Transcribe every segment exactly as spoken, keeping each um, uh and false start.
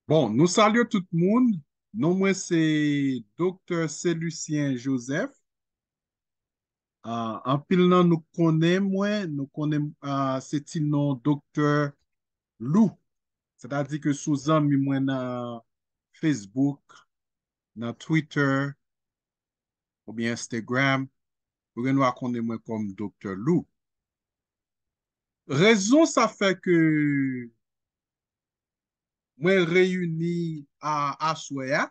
Bon, nou salye tout moun. Non mwen se Doktè Celusien Joseph. Ah, anpil nan nou konnen mwen, nou konnen, ah, se ti non Doktè Lou. Sètadi ke si w zanmi mwen nan Facebook, nan Twitter, oubyen Instagram, ou gen dwa konnen mwen kòm Doktè Lou. Rezon sa fè ke mwen reyini a, aswè a,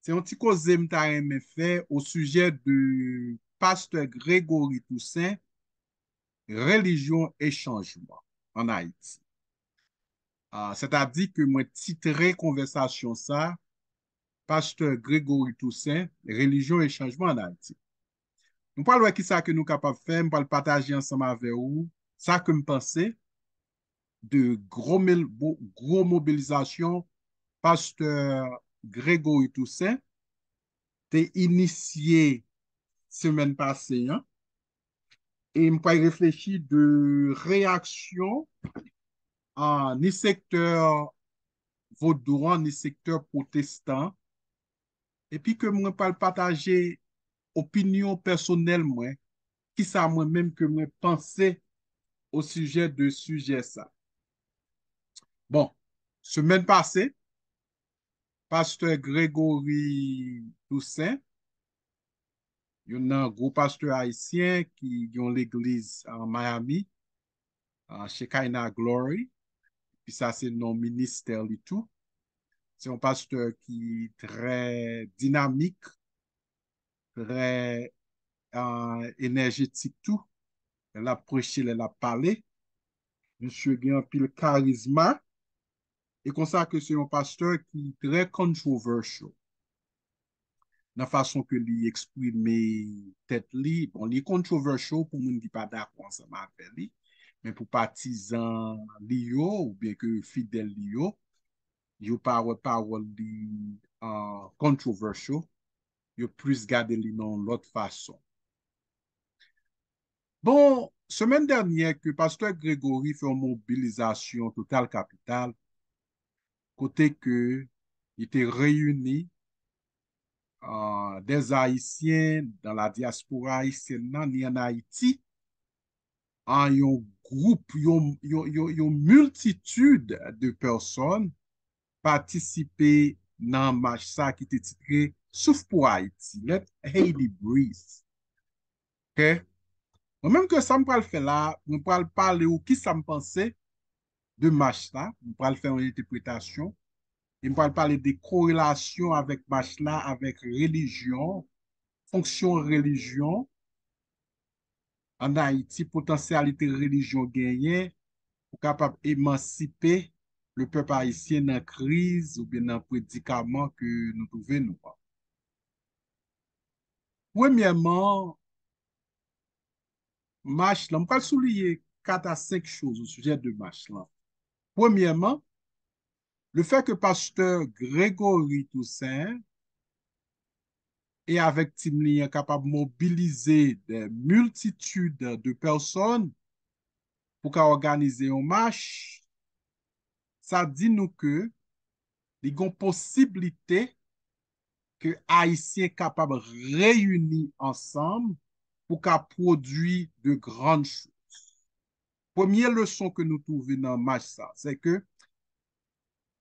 se yon ti koze m ta renmen fè o sijè de Pastè Gregory Toussaint, relijyon e chanjman an Ayiti. Ah, sètadi ke mwen titre konvèsasyon sa, Pastè Gregory Toussaint, relijyon e chanjman an Ayiti. Nou pral wè kisa ke nou kapab fè, m pral pataje ansanm avè ou sa ke m panse de gwo, mil, bo- gwo mobilizasyon Pastè Gregory Toussaint te inisye semèn pase an. E m pral reflechi de reyaksyon, ah, ni sektè vodou an, ni sektè pwotestan. Epi ke mwen pral pataje opinyon pèsonèl mwen, kisa mwen menm ke mwen panse o sijè de sijè sa. Bon, semèn pase, Pastè Gregory Toussaint, youn nan gwo pastè ayisyen ki gen yon legliz an Miami, ah, Shekinah Glory. Epi sa se non ministè li tou. Se yon pastè ki trè dinamik, trè, ah, enèjetik tou. Lè l ap preche, lè l ap pale. Misye gen anpil karizma. E konsa ke se yon pastè ki trè controversial nan fason ke li eksprime tèt li. Bon, li controversial pou moun ki pa dakò ansanm avè li, men pou patizan li yo, oubyen ke fidèl li yo, yo pa wè pawòl li, ah, controversial, yo plis gade li nan yon lòt fason. Bon, semèn dènyè ke Pastè Gregory fè yon mobilizasyon total kapital, kote ke li te reyini, ah, des Haïtiens dans la diaspora haïtienne nan, ni an Ayiti, an yon gwoup, yon, yon, yon, yon miltitid de pèsòn patisipe nan mach sa ki te titre Souf pou Ayiti, Let Haiti Breathe. Ok? Mwen menm ke sa m pral fè la, mwen pral pale ou kisa m panse de mach la, mwen pral fè yon entèpretasyon, e mwen pral pale de korelasyon avèk mach la, avèk relijyon, fonksyon relijyon an Ayiti, potansyalite relijyon genyen pou kapab emansipe le pèp ayisyen nan kriz oubyen nan predikaman ke nou twouve nou an. Premyèman, mach lan, m pral souliye kat a senk choz o sijè de mach lan. Premyèman, le fait que Pastè Gregory Toussaint e avèk tim li an kapab mobilize des multitudes de personnes pou ka òganize yon mach, sa di nou ke li gon posiblite ke Ayisyen kapab reyini ansanm pou ka pwodui de grann choz. Premye leson ke nou twouve nan mach sa, se ke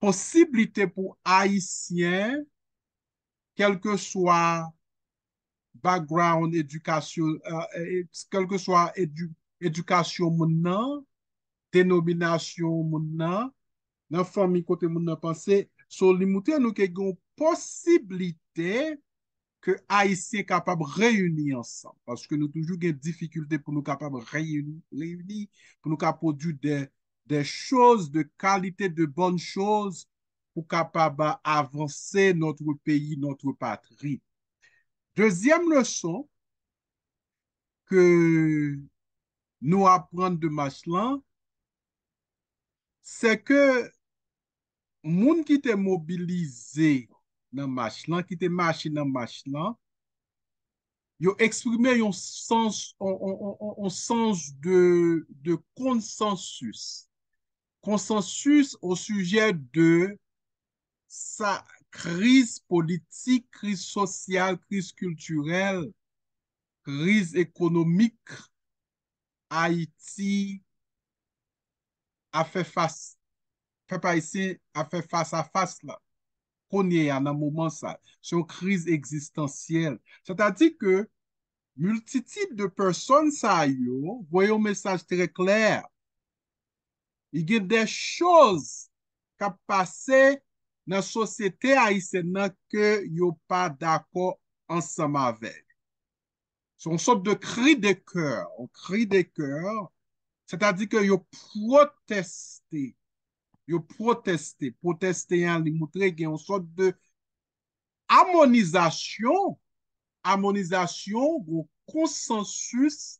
posiblite pou Ayisyen, kèlkeswa background edikasyon, eh, eh, kèlkeswa edi-, edikasyon moun nan, denominasyon moun nan, nan fanmi kote moun nan panse, so li moutre nou ke gen yon posiblite ke Ayisyen kapab reyini ansanm. Paske nou toujou gen difikilte pou nou kapab reyini, reyini, pou nou ka pwodui de, de choz, de kalite, de bòn choz, pou kapab avanse notre pays, notre patrie. Dezyèm leson ke nou aprann de mach lan, se ke moun ki te mobilize nan mach lan, ki te mache nan mach lan, yo eksprime yon sans, yon, yon, yon, yon sans de, de konsansis. Konsansis o sijè de sa, kriz politik, kriz sosyal, kriz kiltirèl, kriz ekonomik, Ayiti ap fè fas, pèp ayisyen ap fè fas a fas la. Kounye a, nan moman sa, se yon kriz egzistansyèl. Sètadi ke miltitid de pèsòn sa yo voye yon mesaj trè klè. Li gen de choz k ap pase nan sosyete ayisyèn nan ke yo pa dakò ansanm avè l. Se yon sòt de cri de coeur, yon cri de coeur, sètadi ke yo pwoteste. Yo pwoteste. Pwoteste an, li montre gen yon sòt de amonizasyon, amonizasyon, yon konsansis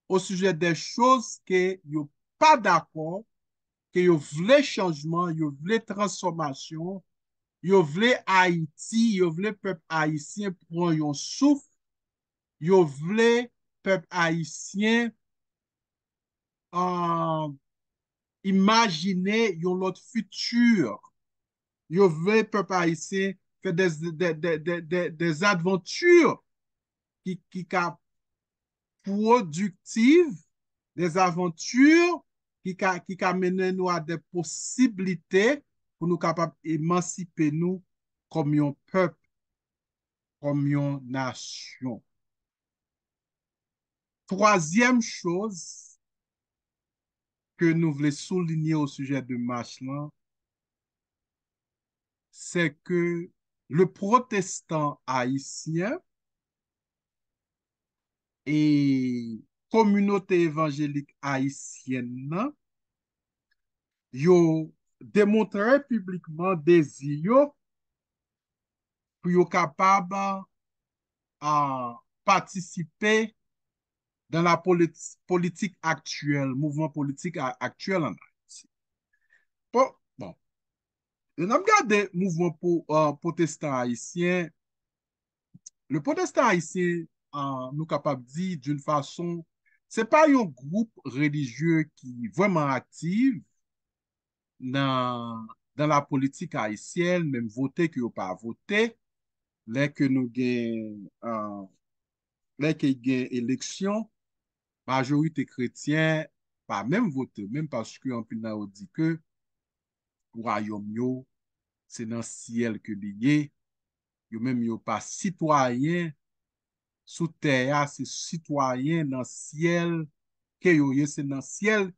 o sijè de choz ke yo pa dakò, ke yo vle chanjman, yo vle transfòmasyon, yo vle Ayiti, yo vle pèp ayisyen pran yon souf, yo vle pèp ayisyen an, imajine yon lòt fiti. Yo vle pèp ayisyen fè de, de, de, de, de, de zavanti ki, ki ka pwodiktiv, de zavanti ki ka, ki ka mennen nou a de posiblite pou nou kapab emansipe nou kòm yon pèp, kòm yon nasyon. Twazyèm choz ke nou vle soulinye o sijè de mach lan, se ke le protestan ayisyen e kominote evanjelik ayisyèn nan, yo demontre piblikman dezi yo pou yo kapab, a, patisipe dans la politi-, politique actuelle, mouvman politik a-, aktyèl an Ayiti. Bon, bon. Lè n ap gade mouvman pou, a, pwotestan ayisyen, le protestant haïtien, a, nou kapab di d'une façon, se pa yon gwoup relijye ki vrèman aktif nan, dans la politique haïtienne, menm vote ke yo pa vote, lè ke nou gen, a, lè ke gen eleksyon, majorite kretyen pa menm vote, menm paske anpil nan yo di ke wayòm yo, se nan syèl ke li ye. Yo menm yo pa sitwayen sou tè a, se sitwayen nan syèl ke yo ye, se nan syèl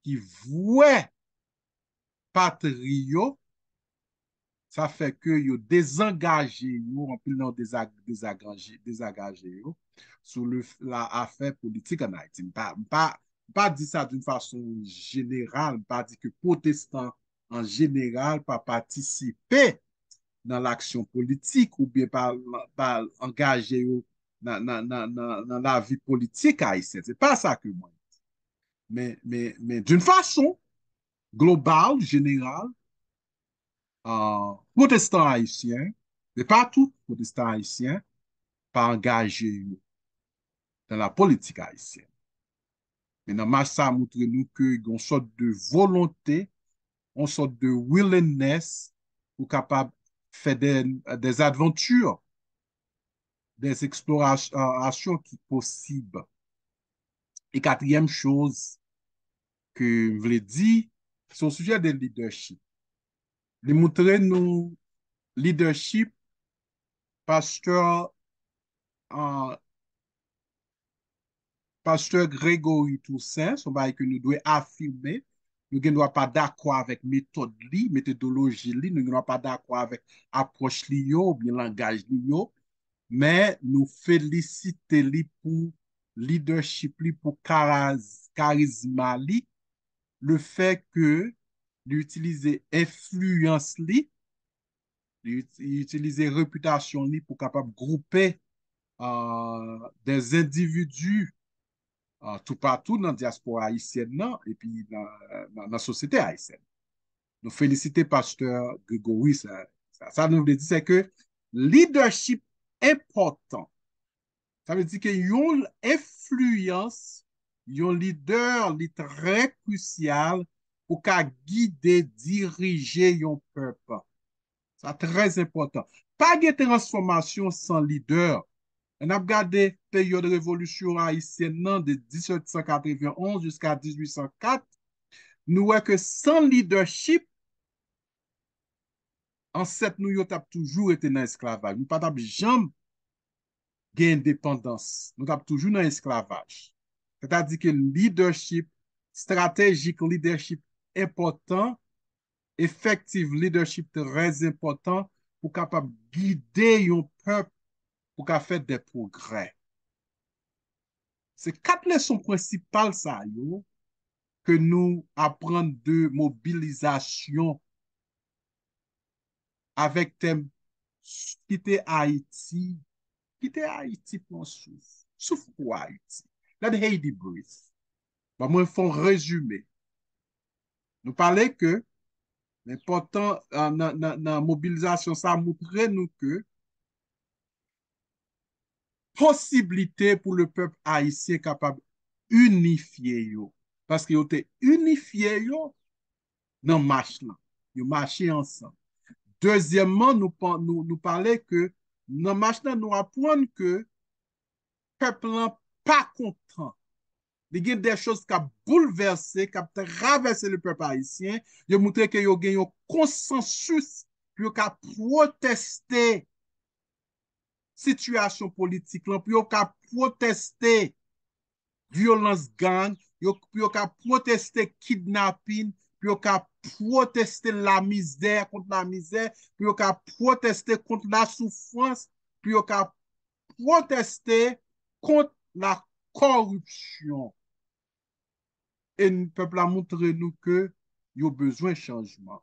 ki vwè patri yo. Sa fè ke yo dezangaje yo, anpil nan yo deza-, dezagaje, dezagaje yo sou le, la afè politik an Ayiti. M pa, m pa, m pa di sa d'une façon générale, m pa di ke pwotestan an jeneral pa patisipe nan laksyon politik oubyen pa, pa angaje yo nan, nan, nan, nan, nan lavi politik ayisyen. Se pa sa ke mwen di. Men, men, men d'une façon globale, générale, a, pwotestan ayisyen, e pa tout pwotestan ayisyen, pa angaje yo nan la politik ayisyèn. Men nan mach sa a montre nou ke gen yon sòt de volonte, yon sòt de willingness pou kapab fè de, des aventures, des explorations ki posib. E katriyèm choz ke m vle di, se yon sijè de leadership. Li montre nou leadership pastè, a, pastè Gregory Toussaint, se yon bagay ke nou dwe afime. Nou gen dwa pa dakò avèk metòd li, metodoloji li, nou gen dwa pa dakò avèk apwòch li yo, oubyen langaj li yo, men nou felisite li pou leadership li, pou karaz-, karizma li, le fè ke li itilize enfliyans li, li it-, li itilize repitasyon li pou kapab gwoupe, a, des individus, a, toupatou nan dyaspora ayisyèn nan, epi nan, nan, nan sosyete ayisyèn. Nou felisite pastè Gregory, sa, sa, sa nou vle di, se ke leadership enpòtan. Sa vle di ke yon enfliyans, yon lidè, li trè krisyal pou ka gide, dirije yon pèp. Sa trè enpòtan. Pa gen transfòmasyon san lidè. Lè n ap gade peryòd revolisyon ayisyèn nan de mil sèt san katrevenn onz jiska dizuit san kat, nou wè ke san lidèchip, ansèt nou yo t ap toujou rete nan esklavaj. Nou pa t ap janm gen endepandans. Nou t ap toujou nan esklavaj. Sètadi ke lidèchip estratejik, lidèchip enpòtan, efektif, lidèchip trè enpòtan pou kapab gide yon pèp pou ka fè de pwogrè. Se kat leson prensipal sa yo ke nou aprann de mobilizasyon avèk tèm Kite Ayiti, kite Ayiti pran souf, souf pou Ayiti. Let Haiti breathe. Ban mwen fè yon rezime. Nou pale ke enpòtan nan, nan, nan mobilizasyon sa moutre nou ke posiblite pou le pèp ayisyen kapab inifye yo. Paske yo te inifye yo nan mach lan. Yo mache ansanm. Dezyèmman, nou, nou, nou pale ke nan mach lan, nou aprann ke pèp lan pa kontan. Li gen de choz k ap boulvèse, k ap travèse le pèp ayisyen. Yo moutre ke yo gen yon konsansis pou yo ka pwoteste sitiyasyon politik lan, pou yo ka pwoteste vyolans gang, yo, pou yo ka pwoteste kidnapin, pou yo ka pwoteste lamizè kont lamizè, pou yo ka pwoteste kont lasoufrans, pou yo ka pwoteste kont lakoripsyon. E n-, pèp la moutre nou ke yo bezwen chanjman.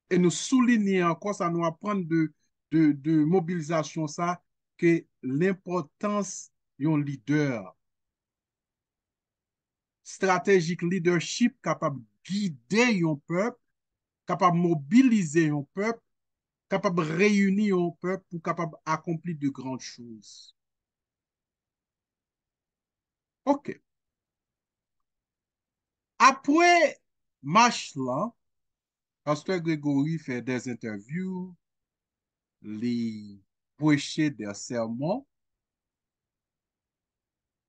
E nou soulinye ankò sa, nou aprann de, de, de mobilizasyon sa, ke lenpòtans yon lidè estratejik, lidèchip kapab gide yon pèp, kapab mobilize yon pèp, kapab reyini yon pèp pou kapab akonpli de grandes choses. Ok. Apre mach lan, Pastè Gregory fè de entèvyou, li preche de sèmon.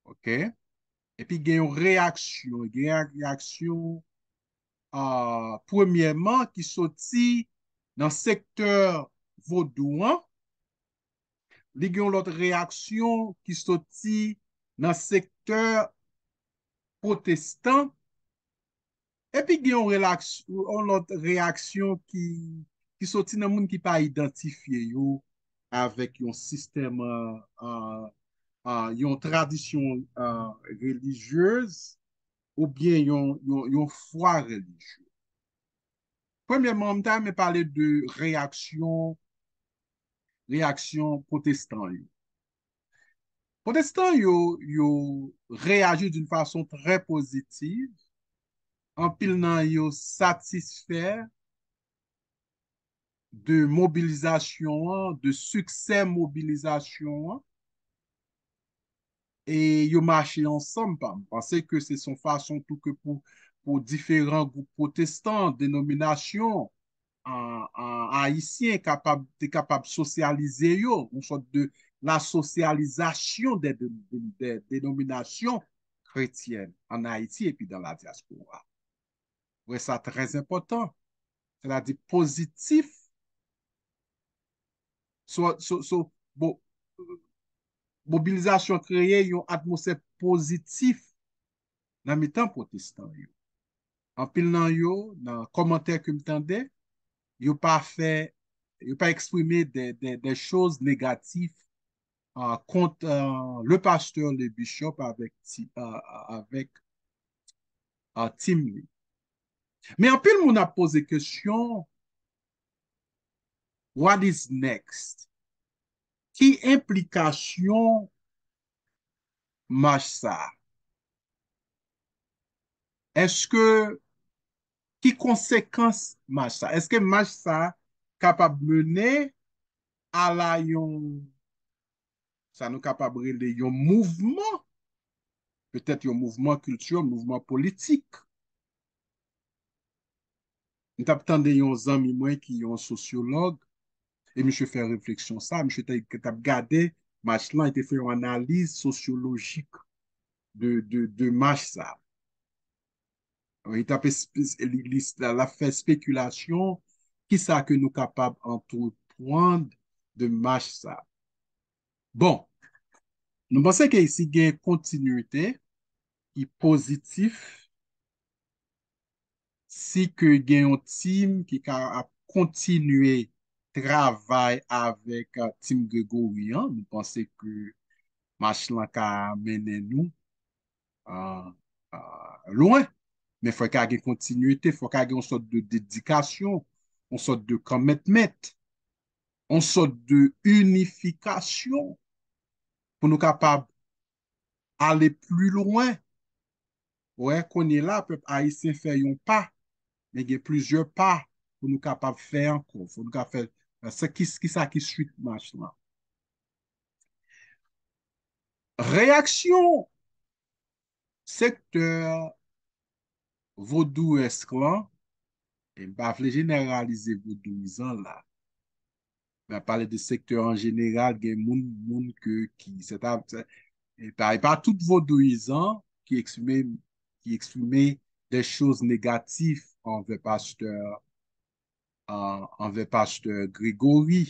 Ok. Epi gen yon reyaksyon, gen yon reyaksyon, ah, premyèman, ki soti nan sektè vodou an. Li gen yon lòt reyaksyon ki soti nan sektè pwotestan. Epi gen yon relaks-, yon lòt reyaksyon ki, ki soti nan moun ki pa idantifye yo avèk yon sistèm, ah, ah, ah, yon tradisyon, ah, relijyez oubyen yon, yon, yon fwa relijye. Premyèman, m ta renmen pale de reyaksyon, reyaksyon pwotestan yo. Pwotestan yo, yo reyaji d'une façon très positive. Anpil nan yo satisfè de mobilizasyon an, de siksè mobilizasyon an. E yo mache ansanm, pa, m panse ke se son fason tou ke pou, pou diferan gwoup pwotestan, denominasyon, a, a, ayisyen kapab, te kapab sosyalize yo, yon sòt de la socialisation des, des, des dénominations chrétiennes en Haïti et puis dans la diaspora. Wè sa trè enpòtan. Sètadi pozitif. So, so, so, bon, mobilizasyon kreye yon atmosfè pozitif nan mitan pwotestan yo. Anpil nan yo, nan kòmantè ke m tande, yo pa fè, yo pa eksprime de, de, de choz negatif, ah, kont, ah, le pasteur, le bishop avèk ti, ah, avèk, ah, team li. Men anpil moun ap poze kesyon, what is next? Ki enplikasyon mach sa? Èske, ki konsekans mach sa? Èske mach sa kapab mennen a la yon, sa nou kapab rele yon mouvman, petèt yon mouvman kiltirèl, mouvman politik? m t ap tande yon zanmi mwen ki yon sosyològ, e misye fè refleksyon sa, misye te, te ap gade match lan, li te fè yon analiz sosyolojik de, de, de match sa. Li t ap espe- li, li, l ap fè spekilasyon, kisa ke nou kapab antreprann de match sa. Bon, nou panse ke si gen kontinite ki pozitif, si ke gen yon tim ki ka ap kontinye travay avèk uh, tim Gregory an, nou panse ke match lan ka mennen nou uh, uh, lwen. Men fò ka gen kontinite, fò ka gen yon sòt de dedikasyon, yon sòt de commitment, yon sòt de inifikasyon pou nou kapab ale pli lwen. Wè, kounye la, pèp ayisyen fè yon pa, men gen plizyè pa pou nou kapab fè ankò. Fò nou ka fè, sa ki, ki sa ki swit match lan. Reyaksyon sektè vodouesk lan, e m pa vle jeneralize vodouyizan la, m ap pale de sektè an jeneral, gen moun, moun ke, ki, se ta, se, e pa, e pa tout vodouyizan ki eksprime, ki eksprime de choz negatif anvè pastè, an, anvè pastè Gregory,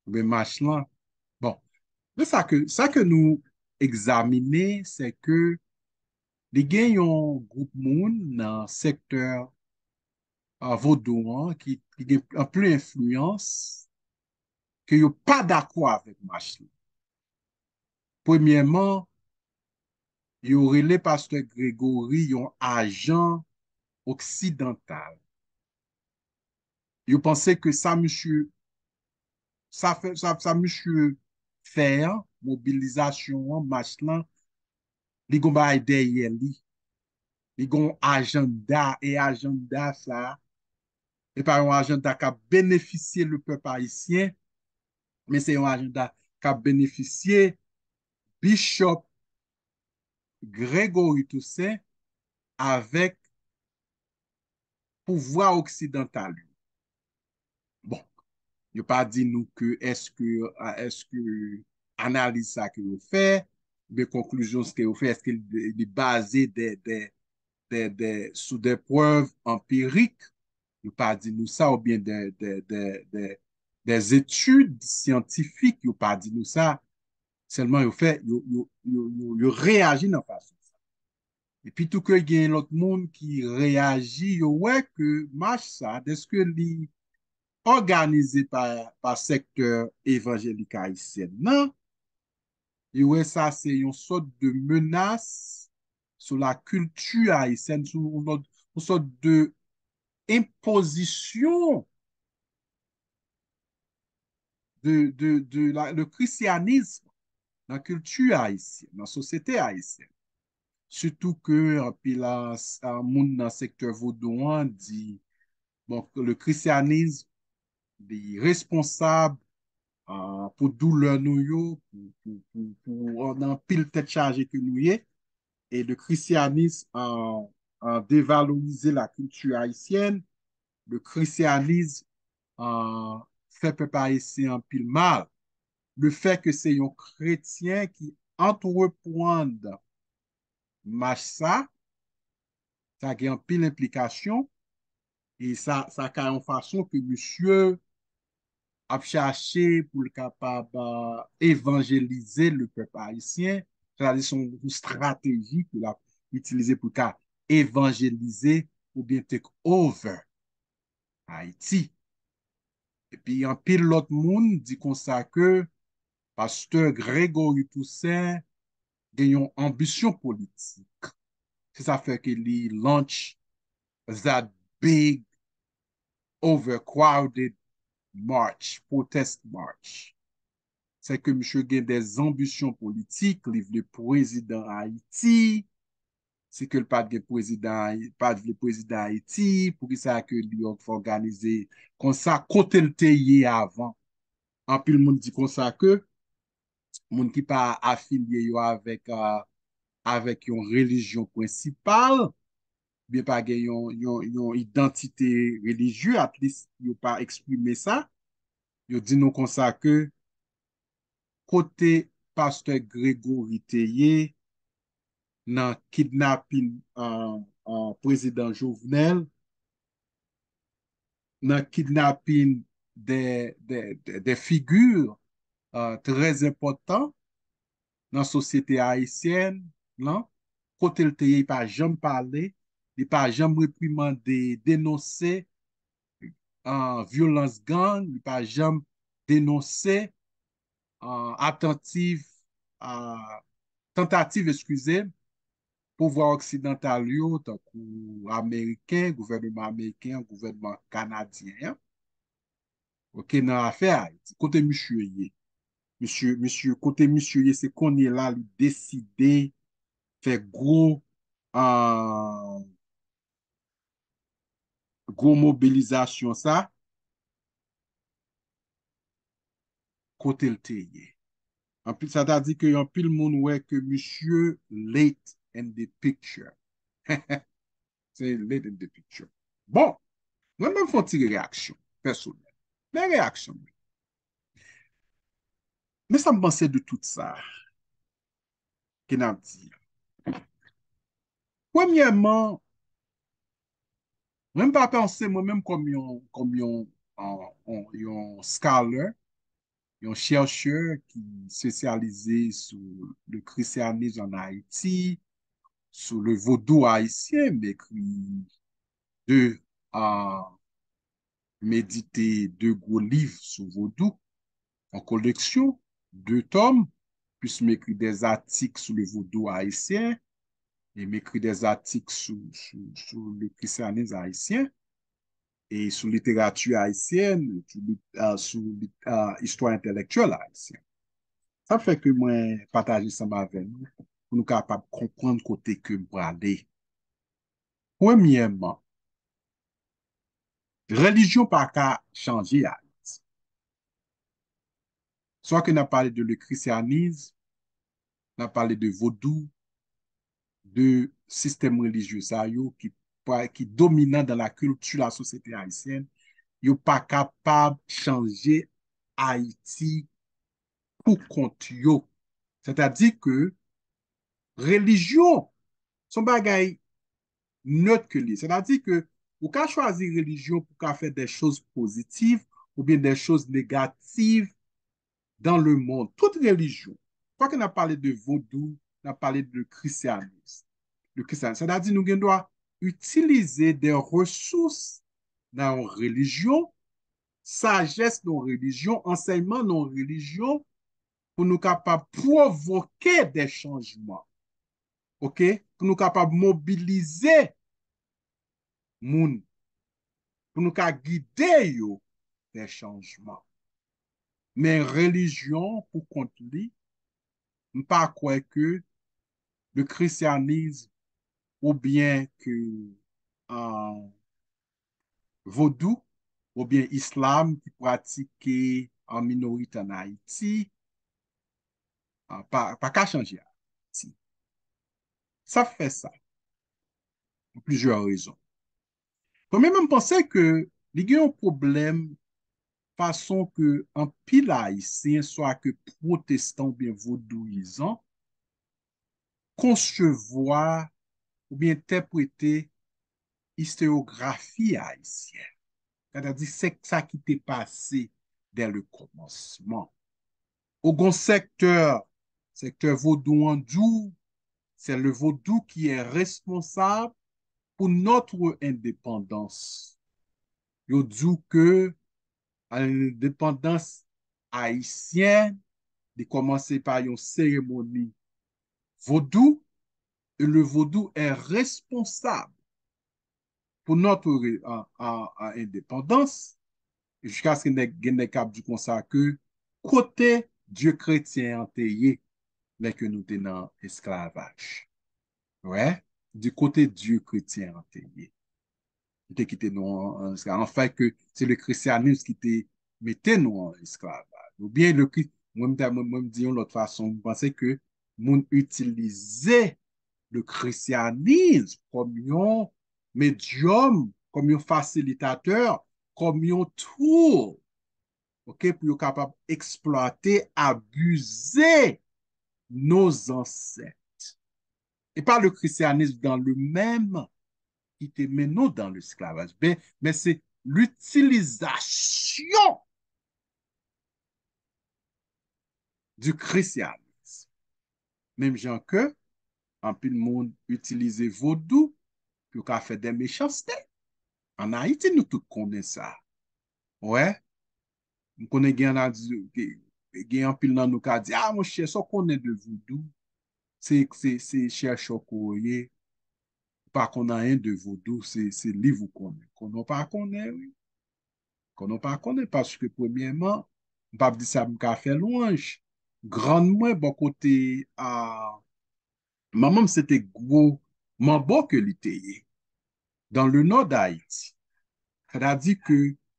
oubyen match lan. Bon, men sa ke, sa ke nou egzamine, se ke li gen yon gwoup moun nan sektè uh, vodou an ki, ki gen anpil enfliyans ke yo pa dakò avèk match lan. Premyèman, yo rele pastè Gregory yon ajan oksidantal. Yo panse ke sa misye sa fè sa, sa misye fè an, mobilizasyon an, match lan, li gon bagay dèyè li. Li gon ajanda, e ajanda sa, e pa yon ajanda k ap benefisye le pèp ayisyen, men se yon ajanda k ap benefisye Bishop Gregory Toussaint avèk pouvwa oksidantal yo. Bon, yo pa di nou ke èske, èske analiz sa ke yo fè, oubyen konklizyon ke yo fè, èske li, li baze de, de, de, de, sou de prèv anpirik, yo pa di nou sa, oubyen de, de, de, de, de etid syantifik, yo pa di nou sa. Sèlman yo fè, yo, yo, yo, yo, yo reyaji nan fason sa. Epi tou ke gen lòt moun ki reyaji, yo wè ke mach sa, dèske li òganize pa, pa sektè evanjelik ayisyen nan, yo wè sa se yon sòt de menas sou la kilti ayisyèn, sou yon lòt, yon sòt de enpozisyon de, de, de la, le christianisme nan kilti ayisyèn, nan sosyete ayisyèn. Sitou ke anpil a, a moun nan sektè vodou an di, bon, le christianisme li responsab ah, pou doulè nou yo, pou, pou, pou, pou nan anpil tèt chaje ke nou ye. E le christianisme ah, ah, dévalorize la culture haïtienne. Le christianisme ah, fè pèp ayisyen anpil mal. Le fè ke se yon kretyen ki antreprann mach sa, sa gen anpil enplikasyon, e sa, sa ka yon fason ke misye ap chache pou l kapab ah, evanjelize le pèp ayisyen, sètadi se yon strateji ke l ap itilize pou l ka evanjelize oubyen take over Ayiti. Epi anpil lòt moun di konsa ke pastè Gregory Toussaint gen yon anbisyon politik. Se sa fè ke li launch that big overcrowded march, protest march. Se ke misye gen de anbisyon politik, li vle prezidan Ayiti, si ke l pa t gen prezidan, pa t vle prezidan Ayiti, poukisa ke li òganize konsa, kote l te ye avan? Anpil moun di konsa ke moun ki pa afilye yo avèk, ah, avèk yon relijyon prensipal, oubyen pa gen yon, yon, yon idantite relijye, at least yo pa eksprime sa. Yo di nou konsa ke kote pastè Gregory te ye nan kidnapin, uh, uh, prezidan Jovenel, nan kidnapin de, de, de, de figi, uh, trè enpòtan nan sosyete ayisyèn lan, kote l te ye, li pa janm pale, li pa janm reprimande, denonse, uh, vyolans gang, li pa janm denonse, uh, atantiv, uh, tantativ, eskize m, pouvwa oksidantal yo, tankou ameriken, gouvènman ameriken an, gouvènman kanadyen an. Ok, nan afè Ayiti, kote misye ye? Misye, misye, kote misye ye, se kounye la li deside fè gwo, ah, gwo mobilizasyon sa, kote l te ye. Anpil, sa ta di ke anpil moun wè ke misye late in the picture. Se late in the picture. Bon, mwen menm fè yon ti reyaksyon pèsonèl. Men reyaksyon mwen. Men sa m panse de tout sa ke n ap di a. Premyèman, mwen m pa panse mwen menm kòm yon, kòm yon, yon, yon, yon scholar, yon chèchè ki espesyalize sou le christianisme en Haïti, sou le vodou ayisyen, m ekri de, ah, m edite de gwo liv sou vodou, an koleksyon, de tòm, plis m ekri des articles sur le vodou haïtien, e m ekri des articles sou, sou, sou le christianisme haïtien, e sou literati ayisyèn, sou, li- ah, sou li- ah, istwa entèlektyèl ayisyen. Sa fè ke mwen pataje ansanm avè nou, pou nou kapab konprann kote ke m prale. Premyèman, relijyon pa ka chanje Ayiti. Swa ke n ap pale de le christianisme, n ap pale de vodou, de sistèm relijye sa yo ki, pa- ki dominan dans la culture, la société haïtienne, yo pa kapab chanje Ayiti pou kont yo. Sètadi ke relijyon se yon bagay nèt ke li ye. Sètadi ke ou ka chwazi relijyon pou ka fè de choz pozitiv oubyen de choz negativ dans le monde. Tout relijyon. Fwa ke n ap pale de vodou, n ap pale de christianisme. De christianisme. Sètadi nou gen dwa itilize de resous nan yon relijyon, sajès nan yon relijyon, ansèyman nan yon relijyon, pou nou kapab pwovoke de chanjman. Ok? Pou nou kapab mobilize moun, pou nou ka gide yo fè chanjman. Men relijyon pou kont li, m pa kwè ke le christianisme oubyen ke, ah, vodou oubyen islam ki pratike an minorite an Ayiti, ah, pa, pa ka chanje Ayiti. Sa fè sa? Pou plizyè rezon. Premyèman, m panse ke li gen yon pwoblèm fason ke anpil Ayisyen, swa ke pwotestan oubyen vodouyizan, konsevwa oubyen entèprete istoyografi ayisyèn. Sètadi, se sa ki te pase dès le commencement. Ou gon sektè, sektè vodou an di w, c'est le vodou qui est responsable pour notre indépendance. Yo di w ke endepandans ayisyen, li kòmanse pa yon seremoni vodou, e le vodou est responsable pour notre re- a- a- a- indépendance, jiskaske nèg, gen nèg k ap di konsa ke kote Dye kretyen an te ye lè ke nou te nan esklavaj? Wè, di kote Dye kretyen an te ye. Li te kite nou an, an esklavaj. Anfen, ke se le christianisme ki te mete nou an esklavaj. Oubyen le Kri- mwen, m ta- mwen, mwen, m di yon lòt fason, m panse ke moun itilize le christianisme kòm yon medyòm, kòm yon fasilitatè, kòm yon tool, ok, pou yo kapab eksplwate, abize nos ancêtres. E pa le christianisme dans lui-même ki te mennen nou dans l'esclavage. Ben, men se l'utilisation du christianisme. Menm jan ke anpil moun itilize vodou pou yo ka fè de mechanste. Ann Ayiti, nou tout konnen sa. Wè, m konnen gen ann a di, gen, gen anpil nan nou ka di, ah, monchè, sa w konnen de vodou? Se, se, se chèchè w ye. Ou pa konn anyen de vodou, se, se liv ou konnen. Konnen w pa konnen, wi. Konnen w pa konnen, paske premyèman, m p ap di sa m ka fè lwanj. Grann mwen, bò kote a manman m, se te gwo manbo ke li te ye. Dans le nord d'Haïti. Sètadi ke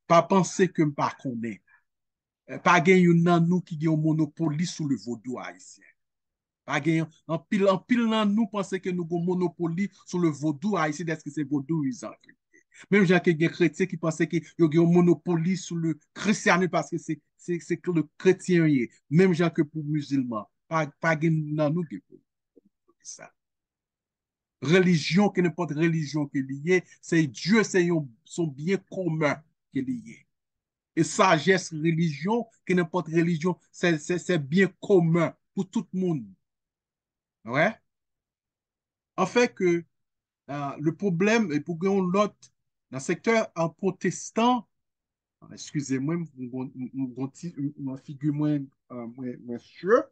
pa panse ke m pa konnen. Eh, pa gen youn nan nou ki gen yon monopoli sou le vodou ayisyen. Pa gen anpil, anpil nan nou panse ke nou gen monopoli sou le vodou ayisyen, dèske se vodouyizan ke li ye. Menm jan ke gen kretyen ki panse ke yo gen yon monopoli sou le christianisme paske se, se, se le kretyen yo ye. Menm jan ke pou mizilman. Pa, pa gen nan nou ki pou sa. Relijyon, ke nenpòt relijyon ke li ye, se Dye, se yon, se yon byen komen ke li ye. E sajès relijyon, ke nenpòt relijyon, se, se, se byen komen pou tout moun. Wè? Anfen ke, euh, le problème, e pou gen yon lòt, nan sektè, euh, pwotestan, eskize mwen, m gon, m, m gon ti, m, m figi mwen, euh, mwen, mwen sye.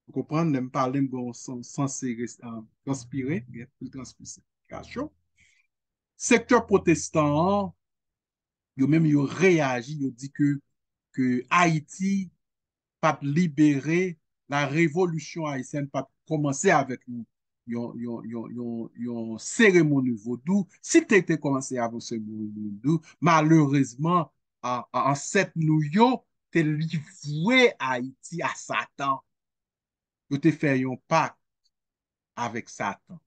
Ou konprann, lè m pale, m gon san, sanse res-, euh, transpire, gen pil transpirasyon. Sektè pwotestan an, yo menm yo reyaji, yo di ke, ke Ayiti pa t libere, la révolution haïtienne pa t kòmanse avèk yon, yon, yon, yon, yon, yon seremoni vodou. Si te, te kòmanse avèk yon seremoni vodou, malerezman, a, a, ansèt nou yo te livre Ayiti a Satan. Yo te fè yon pak avèk Satan.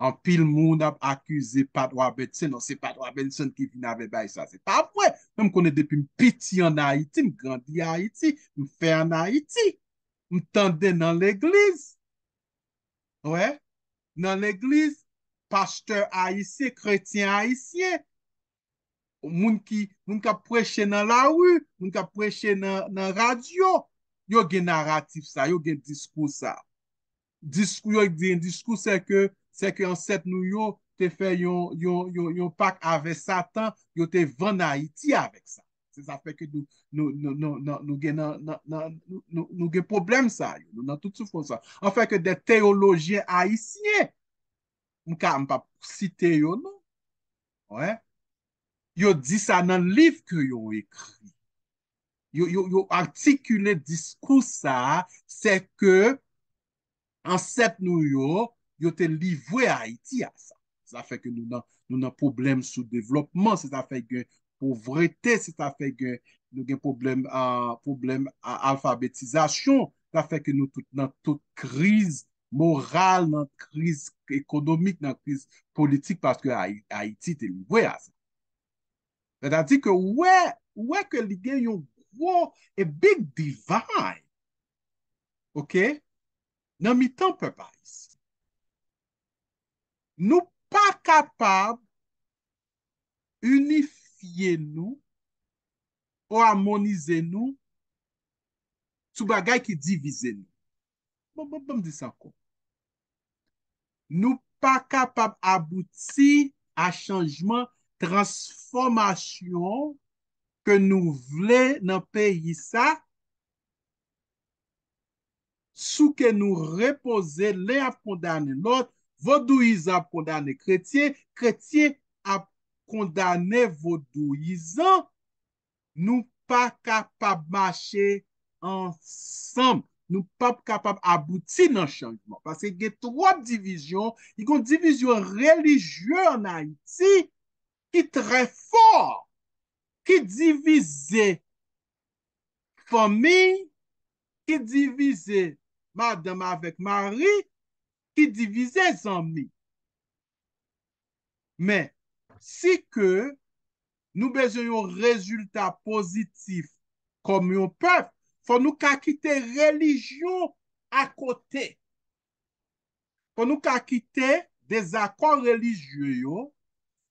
Anpil moun ap akize Pat Robertson, non, se Pat Robertson ki vin avè bagay sa. Se pa vre. Men m konnen depi m piti ann Ayiti, m grandi Ayiti, m fè ann Ayiti. M tande nan legliz, wè, nan legliz, pastè ayisyen, kretyen ayisyen, moun ki, moun k ap preche nan lari, moun k ap preche nan, nan radyo, yo gen naratif sa, yo gen diskou sa. Diskou, yo gen diskou, se ke, se ke ansèt nou yo te fè yon, yon, yon, yon pak avè Satan, yo te vann Ayiti avèk sa. Se sa fè ke nou, nou, nou, nou, nou, nou gen nan, nan, nan, nou, nou, nou gen pwoblèm sa yo. Nou nan tout soufrans sa. Anfen ke de teyolojyen ayisyen, m ka, m p ap site yo non. Wè. Yo di sa nan liv ke yo ekri. Yo, yo, yo atikile diskou sa, se ke ansèt nou yo, yo te livre Ayiti a sa. Sa fè ke nou nan, nou nan pwoblèm sou devlòpman, se sa fè gen povrete, se sa fè gen, nou gen pwoblèm, ah, pwoblèm, ah, alfabetizasyon, sa fè ke nou tout nan tout kriz moral, nan kriz ekonomik, nan kriz politik, paske Ayi-, Ayiti te livre a sa. Sètadi ke ou wè, ou wè ke li gen yon gwo e big divide, ok, nan mitan pèp ayisyen. Nou pa kapab inifye nou ou amonize nou sou bagay ki divize nou. Bon, bon, bon, m di sa ankò. Nou pa kapab abouti a chanjman, transfòmasyon ke nou vle nan peyi sa, sou ke nou repoze, len ap kondane lòt, vodouyizan ap kondane kretyen, kretyen ap kondane vodouyizan, nou pa kapab mache ansanm. Nou p ap kapab abouti nan chanjman. Paske gen twòp divizyon, gen yon divizyon relijye ann Ayiti ki trè fò, ki divize fanmi, ki divize madanm avèk mari, ki divize zanmi. Men, si ke nou bezwen yon rezilta pozitif kòm yon pèp, fò nou ka kite relijyon akote. Fò nou ka kite dezakò relijye yo,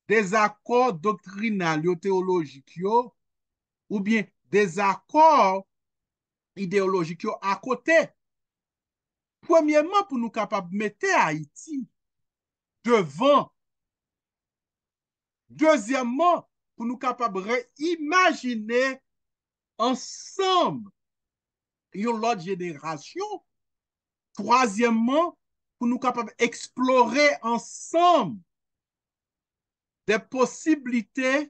dezakò doktrinal yo, teyolojik yo, oubyen dezakò ideyolojik yo akote. Premyèman, pou nou kapab mete Ayiti devan. Dezyèmman, pou nou kapab reimajine ansanm yon lòt jenerasyon. Twazyèmman, pou nou kapab eksplore ansanm de posiblite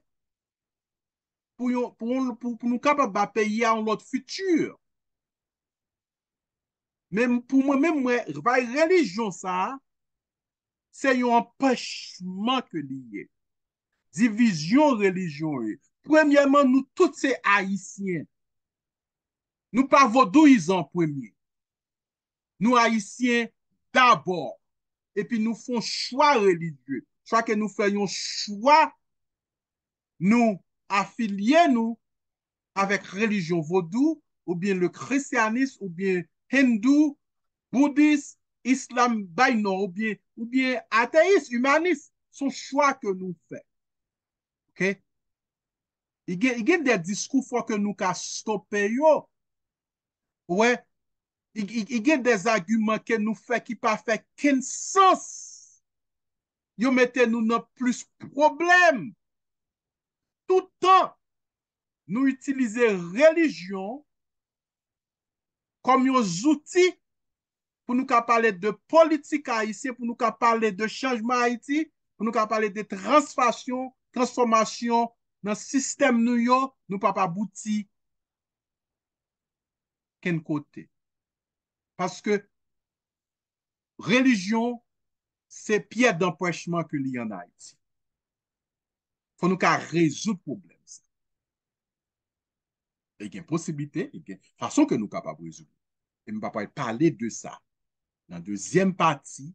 pou, yon, pou, pou, pou nou kapab ba peyi a yon lòt fiti. Men pou mwen menm, mwen, bay relijyon sa a, se yon anpèchman ke li ye. Divizyon relijyon ye. Premyèman, nou tout se Ayisyen. Nou pa vodouyizan an premye. Nou Ayisyen dabò. Epi nou fè yon chwa relijye. Chwa ke nou fè yon chwa, nou afilye nou avèk relijyon vodou, oubyen le christianisme, oubyen hindou, boudis, islam bay non, oubyen, oubyen ateyis, imanis. Se yon chwa ke nou fè. Oke? I gen, i gen de diskou fò ke nou ka stope yo. Ou wè, i, i, i gen de agiman ke nou fè ki pa fè kenn sans. Yo mete nou nan plis pwoblèm. Toutan nou itilize relijyon kòm yon zouti pou nou ka pale de politik ayisyen, pou nou ka pale de chanjman Ayiti, pou nou ka pale de transfasyon, transfòmasyon nan sistèm nou yo, nou p ap abouti kenn kote. Paske relijyon se pyè danpèchman ke li ann Ayiti. Fò nou ka rezoud pwoblèm sa. E gen posiblite, e gen fason ke nou kapab rezoud. E m pa pral pale de sa. Nan dezyèm pati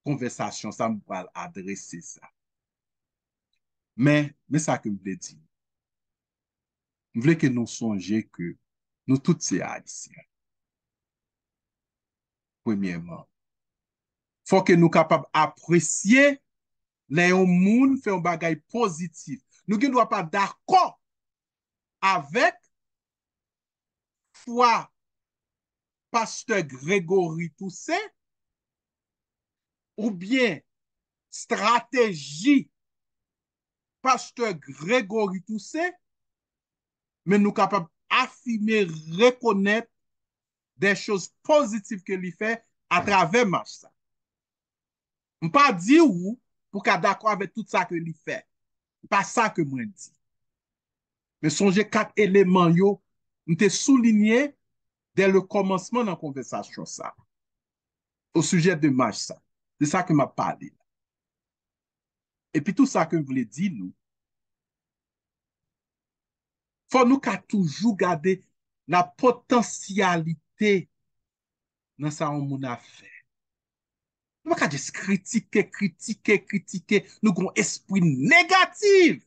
konvèsasyon sa, m pral adrese sa. Men, men sa ke m vle di. M vle ke nou sonje ke nou tout se Ayisyen. Premyèman, fò ke nou kapab apresye lè yon moun fè yon bagay pozitif. Nou gen dwa pa dakò avèk fwa pastè Gregory Toussaint oubyen estrateji pastè Gregory Toussaint, men nou kapab afime, rekonèt de choz pozitif ke li fè atravè mach sa. M pa di w pou ka dakò avèk tout sa ke li fè. Pa sa ke mwen di. Men sonje kat eleman yo m te soulinye dè le kòmansman nan konvèsasyon sa. O sijè de mach sa. Se sa ke m ap pale la. Epi tou sa ke m vle di nou, fò nou ka toujou gade la potansyalite nan sa yon moun ap fè. Nou pa ka jis kritike, kritike, kritike. Nou gon espri negatif.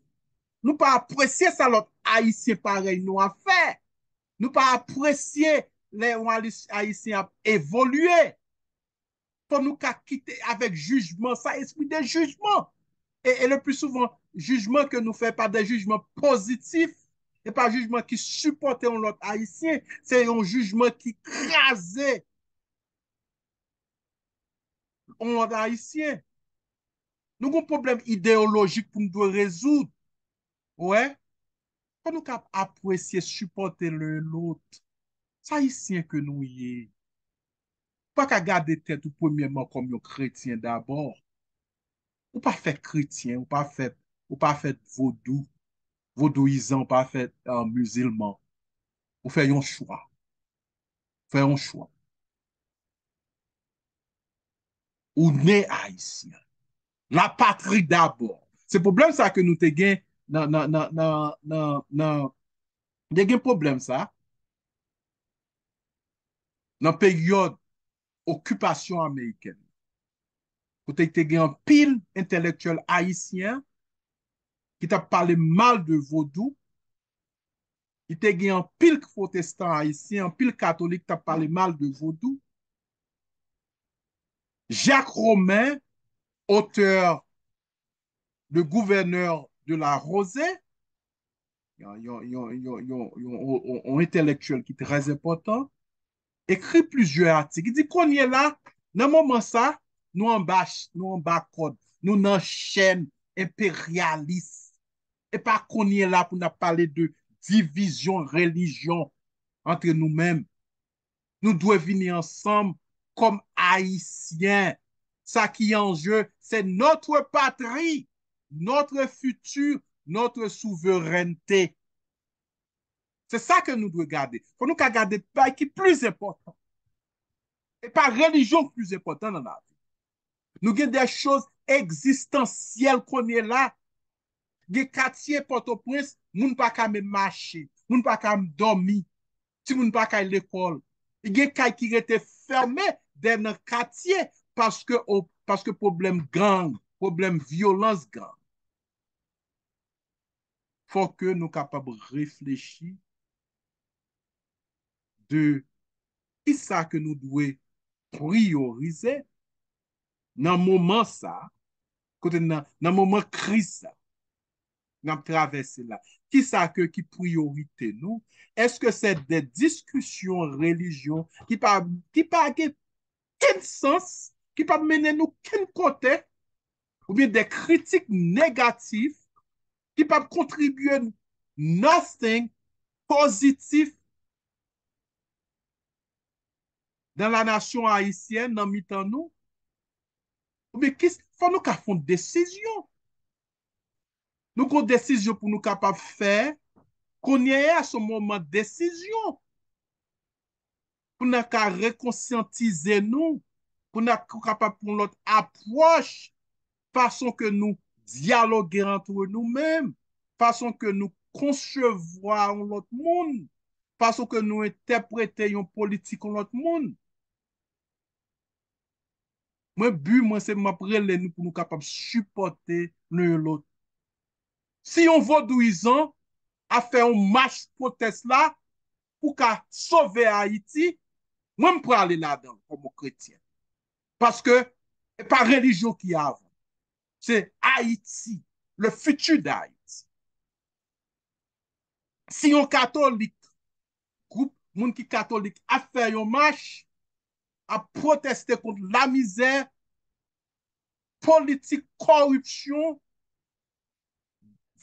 Nou pa apresye sa lòt Ayisyen parèy nou ap fè. Nou pa apresye lè yon Ayisyen ap evolye. Fò nou ka kite avèk jijman sa, espri de jijman. E, e le pli souvan, jijman ke nou fè pa de jijman pozitif, e pa jijman ki sipòte yon lòt Ayisyen, se yon jijman ki kraze yon lòt Ayisyen. Nou gon pwoblèm ideyolojik pou nou dwe rezoud. Ou wè? Fò nou ka apresye, sipòte len lòt. Se Ayisyen ke nou ye. Ou pa ka gade tèt ou premyèman kòm yon kretyen dabò. Ou pa fèt kretyen, ou pa fèt, ou pa fèt vodou, vodouyizan, ou pa fèt, euh, mizilman. Ou fè yon chwa. Fè yon chwa. Ou ne ayisyen. La patrie d'abord. Se pwoblèm sa ke nou te gen nan, nan, nan, nan, nan, nan, te gen pwoblèm sa nan peryòd okipasyon amerikèn. kote te gen anpil entèlektyèl ayisyen ki t ap pale mal de vodou. Li te gen anpil pwotestan ayisyen, anpil katolik t ap pale mal de vodou. Jacques Romain, auteur de Gouverneur de la Rosée, yon, yon, yon, yon, yon, yon, yon, yon entèlektyèl ki trè enpòtan, ekri plizyè atik. Li di, kounye la, nan moman sa, nou anba, nou anba kòd, nou nan chèn enperyalis. E pa kounye la pou n ap pale de divizyon relijyon antre nou menm. Nou dwe vini ansanm kòm Ayisyen. Sa ki an je, se notre patrie, notre futur, notre souveraineté. Se sa ke nou dwe gade. Fò nou ka gade bay ki plis enpòtan. E pa relijyon ki plis enpòtan nan lavi. Nou gen de choz egzistansyèl kounye la. Gen katye Pòtoprens, moun pa ka menm mache, moun pa ka dòmi, timoun pa ka al lekòl. Gen kay ki rete fèmen dèyè nan katye paske, o, paske pwoblèm gang, pwoblèm vyolans gang. Fò ke nou kapab reflechi de kisa ke nou dwe priyorize nan moman sa, kote nan, nan moman kriz sa n ap travèse la. Kisa ke ki priyorite nou? Èske se de diskisyon relijyon ki pa, ki pa gen kenn sans, ki p ap mennen nou kenn kote, oubyen de kritik negatif ki p ap kontribye nothing pozitif dans la nation haïtienne, nan mitan nou, oubyen ki, fò nou ka fè yon desizyon. Nou gon desizyon pou nou kapab fè. Kounye a, se yon moman desizyon. Pou n ka rekonsyantize nou, pou n ka kapab pran yon lòt apwòch, fason ke nou dyaloge antre nou menm, fason ke nou konsevwa yon lòt moun, fason ke nou entèprete yon politik yon lòt moun. Mwen, bi mwen, se m ap rele nou pou nou kapab sipòte youn lòt. Si yon vodouyizan ap fè yon mach pwotès la pou ka sove Ayiti, mwen, m prale ladan l kòm yon kretyen. Paske e pa relijyon ki avan. Se Ayiti, le futur d'Haïti. Si yon katolik, gwoup moun ki katolik ap fè yon mach, ap pwoteste kont lamizè, politik kòripsyon,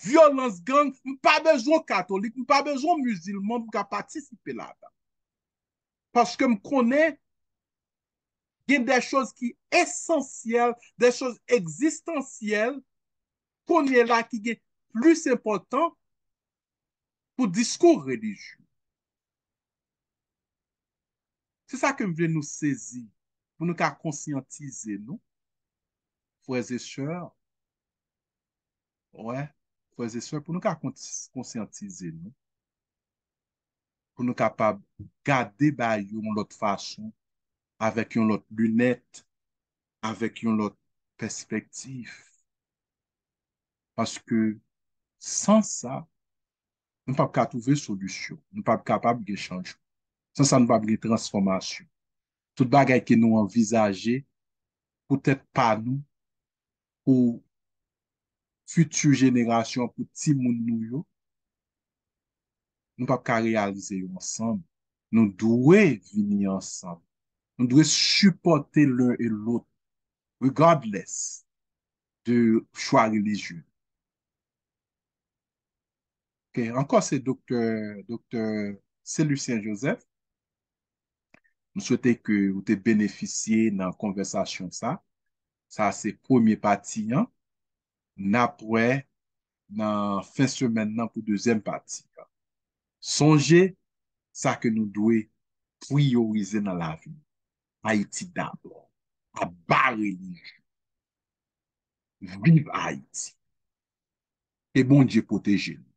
vyolans gang, m pa bezwen katolik, m pa bezwen mizilman pou m ka patisipe ladan. Paske m konnen gen de choz ki esansyèl, de choz egzistansyèl, kounye la ki gen plis enpòtan pou diskou relijye. Se sa ke m vle nou sezi, pou nou ka konsyantize nou, frè e sè, wè, frè e sè, pou nou ka kons-, konsyantize nou, pou nou kapab gade bagay yo yon lòt fason, avèk yon lòt linèt, avèk yon lòt pèspektiv. Paske san sa, nou p ap ka twouve solisyon. Nou p ap kapab gen chanjman. San sa, nou p ap gen transfòmasyon. Tout bagay ke nou anvizaje pou tèt pa nou, pou fiti jenerasyon, pou timoun nou yo, nou p ap ka reyalize yo ansanm. Nou dwe vini ansanm. Nou dwe sipòte len e lòt, regardless de chwa relijye. Ok, ankò se Doktè, Doktè Celusien Joseph. M swete ke ou te benefisye nan konvèsasyon sa. Sa se premye pati an. N ap wè nan fen semèn nan pou dezyèm pati an. Sonje sa ke nou dwe priyorize nan lavi. Ayiti dabò. Aba relijyon. Viv Ayiti. Ke Bondye pwoteje nou.